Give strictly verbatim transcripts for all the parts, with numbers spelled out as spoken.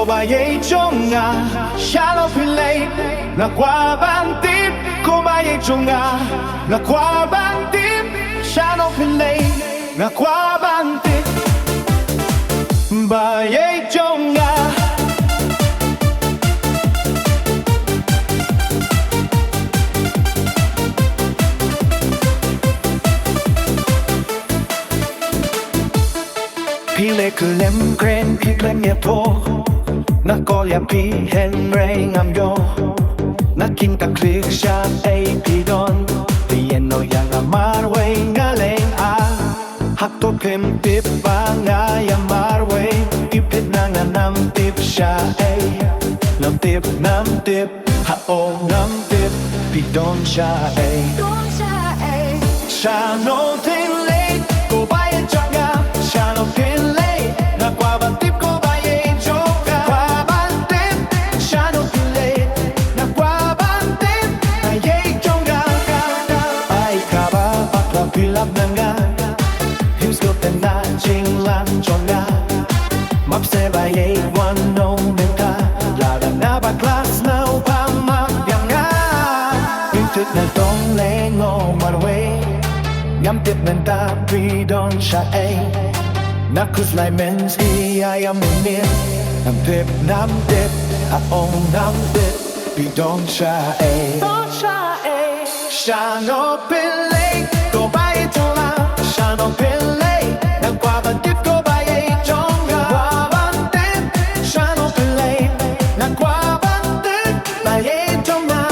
Ba ïeit jong nga, shano phi leit? Nga kwah ban tip. Ko ba ïeit jong nga, nga kwah ban tip. Shano phi leit? Nga kwah ban tip. Ba ïeit jong nga. Phi leh khlem kren, phi khlem ïathuh. Nga call ïa phi hynrei ngam ïoh. Nga kynta klik sha ei phi don. Phi ïehnoh ïa nga marwei nga leh ah. Hato phim tip ba nga ïa marwei? Phi peit na nga, ngam tip sha ei. Ngam tip, ngam tip. Ha, oh, ngam tip, phi don sha ei. Don sha ei. Shano phi leit? Ko ba ïeit jong nga, shano phi leit? Nga kwah ban tip ko ba ïeit jong nga. Kwah ban tip, shano phi leit? Nga kwah ban tip, ba ïeit jong nga. Ai kaba bakla phi lap na nga. Phim sngewthuh na jinglan jong nga. Map seh ba ïeit, wan noh mynta. Lada nga bakla sngewbha map ïa nga. Phi tip nga dang lyngngoh marwei. Ngam tip mynta phi don sha ei. Nga khuslai mynstep ïa ïa mynmiet. Ngam tip, ngam tip, ah ong ngam tip. Phi don sha ei. Don sha ei. Shano phi leit? Ko ba ïeit jong nga, shano phi leit? Nga kwah ban tip ko ba ïeit jong nga. Kwah ban tip, shano phi leit? Nga kwah ban tip, ba ïeit jong nga.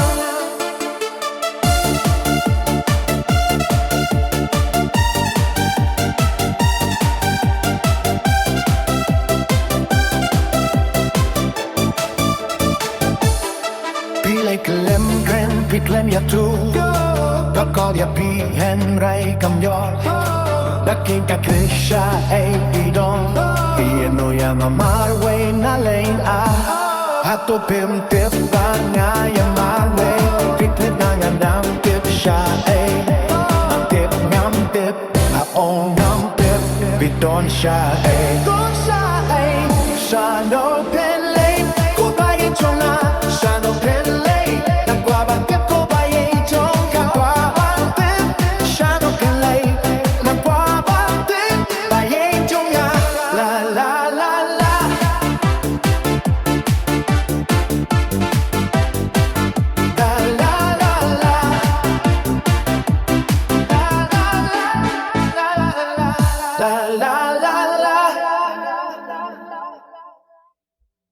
Phi leh khlem kren, phi khlem ïathuh. Nga call ïa phi hynrei kam ïoh. Nga kynta klik sha ei phi don. Phi ïehnoh ïa nga marwei nga leh ah. Hato phim tip ba nga ïa marwei? Phi peit na nga, ngam tip sha ei. Ngam tip, ngam tip. Ah ong ngam tip, phi don sha ei. Don sha ei. Shano phi